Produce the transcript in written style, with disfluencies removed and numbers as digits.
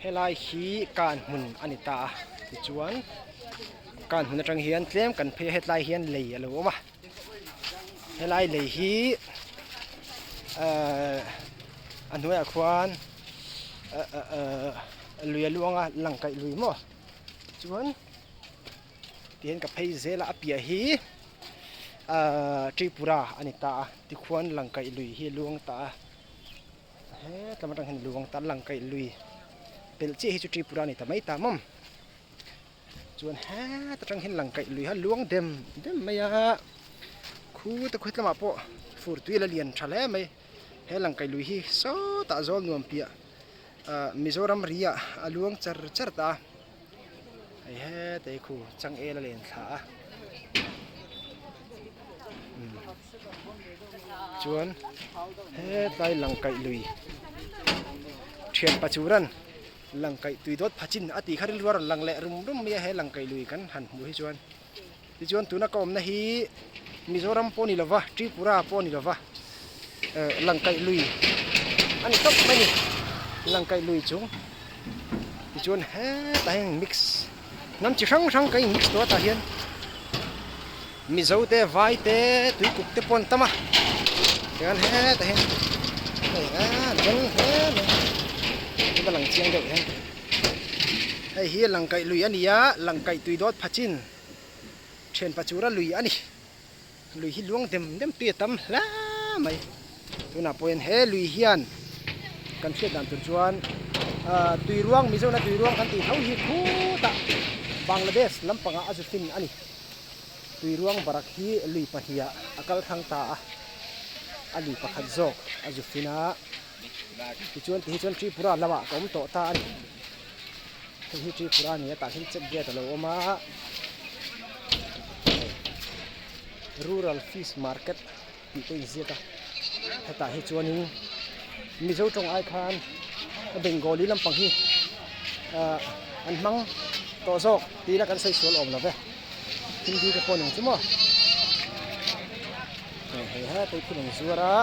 Helai hi kan hmun a ni ta a tichuan kan hmun atang hian tlem kan phei a hetlai hian lei a lo awm a helai lei hi ehh a hnuaiah khuan eh eh lui a luang a lang kaih lui maw chuan tihian ka phei zel a a piah hi ahh Tripura a ni ta a tikhuan lang kaih lui hi a luang ta a. Hetlem atang hian luang tan lang kaih lui pelh chiah hi chu Tripura a ni ta mai ta mawm. Chuan heta tang hian lang kaih lui a luang dem dem mai a, khu te khu hetlamah pawh fur tui a la lian tha hle mai. He lang kaih lui hi sawtah zawl nuam piah ah Mizoram ri ah a luang char char ta a, hei heta hi khu changel a len thla a. Chuan hetlai langkaih lui thian pachuran langkaih tui dawt phachin a tih kha rilru a rawn lang leh rum rum mai a he langkaih lui kan han hmuh hi chuan tichuan tuna ka awmna hi Mizoram pawh ni lova Tripura pawh ni lova eh langkaih lui a ni tawp mai a ni langkaih lui chung tichuan hetah hian mix Hnam chi hrang hrang ka in mix tawh a tah hian Mizo te vai te tuikuk te pawh an tam a tichuan hetah hian hei a beng hle mai a lang chiang deuh hian hei hi langkaih lui a ni a langkaih tui dawt phachin thianpa chura lui a ni lui hi luang dem dem tui a tam hle mai tunah pawh hian he lui hian kan hriat dan tur chuan ah tui ruang Mizona tui ruang kan tih tho hi khutah Bangladesh lampangah a zu fin a ni tui ruang barak hi lui pahnih ah a kal hrang ta a a lui pakhat zawk a zu fin a tichuan ti hi chuan Tripura lamah ka awm tawh ta a ni hei hi Tripura a ni a tah hian check gate a lo awm a. Rural fish market tih te inziak a hetah hi chuanin mizo tawng ai khan bengali lampang hi ahh an hmang tawh zawk tih ila kan sawi sual awm lo ve hindi te pawh a ni ang chu maw hei hei heta hi thil an zuar a.